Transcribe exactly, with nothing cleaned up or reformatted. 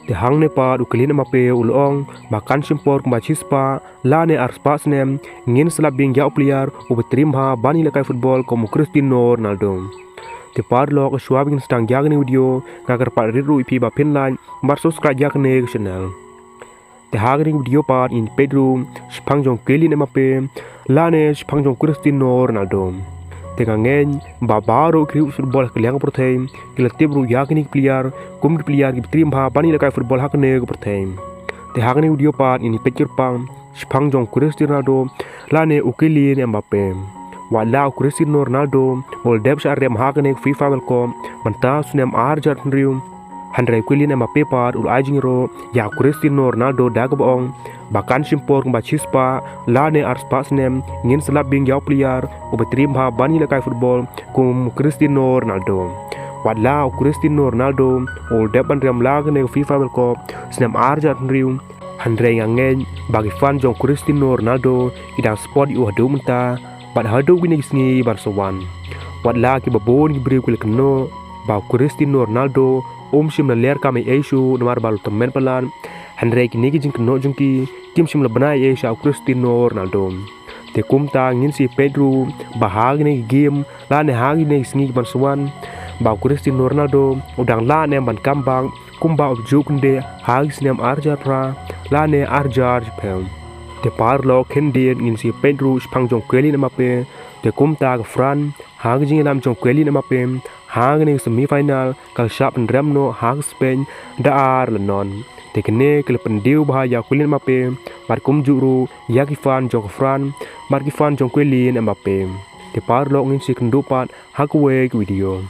Te hangne pat u Kylian Mbappe u la ong ba kan shim por kumba shispah lane arspah snem ngin sa lap biang ïa u player uba triem bha ban ïalehkai football kum u Cristiano Ronaldo. Te paralok, shuwa ba ngin sdang ïa kane ka video, nga kyrpad rit ruh ïa phi ba phin like bad subscribe ïa kane ka channel. Te ha kane ka video pat ngin peit ruh shaphang jong u Kylian Mbappe lane shaphang jong u Cristiano Ronaldo. Te nga ngeit ba baroh ki riewspah football ha ka liang ka pyrthei ki la tip ruh ïa kine ki player kum ki player kiba triem bha ban ïalehkai football ha kane ka pyrthei. Te ha kane ka video pat ngin peit kyrpang shaphang jong u Cristiano Ronaldo lane u Kylian Mbappe. Wat la u Cristiano Ronaldo u la dep shah rem ha kane ka FIFA World Cup mynta u snem ar hajar hynriew, hynrei u Kylian Mbappe pat u la ai jingïaroh ïa u Cristiano Ronaldo da kaba ong ba kan shim por kumba shispah lane arspah snem ngin sa lap biang ïa u player uba triem bha ban ïalehkai football kum u Cristiano Ronaldo. Wat la u Cristiano Ronaldo u la dep ban rem la kane ka FIFA World Cup snem ar hajar hynriew, hynrei nga ngeit ba ki fan jong u Cristiano Ronaldo ki dang support ïa u haduh mynta bad haduh kine ki sngi ban sa wan. Wat la kiba bun ki briew ki la kynnoh ba u Cristiano Ronaldo um shym la ler kam ei ei shuh namar ba u la tymmen palat, hynrei kine ki jingkynnoh jong ki kim shym la bna ei ei sha u Cristiano Ronaldo. Te kumta ngin sa peit ruh ba ha kine ki game lane ha kine ki sngi kiban sa wan ba u Cristiano Ronaldo u dang lah ne em ban come back kumba u ju kyndit ha ki snem ar hajar phra lane ar hajar shiphew. Te paralok, khyndiat ngin sa peit ruh shaphang jong u Kylian Mbappe. Te kumta ka France ha ka jingïalam jong u Kylian Mbappe ha kane ka semi final ka la shah pynrem noh ha ka Spain da ar la nod. Te kane ka la pyndiew bha ïa u Kylian Mbappe bad kumjuh ruh ïa ki fan jong ka France bad ki fan jong u Kylian Mbappe. Te paralok, ngin sa ïakynduh pat ha kawei ka video.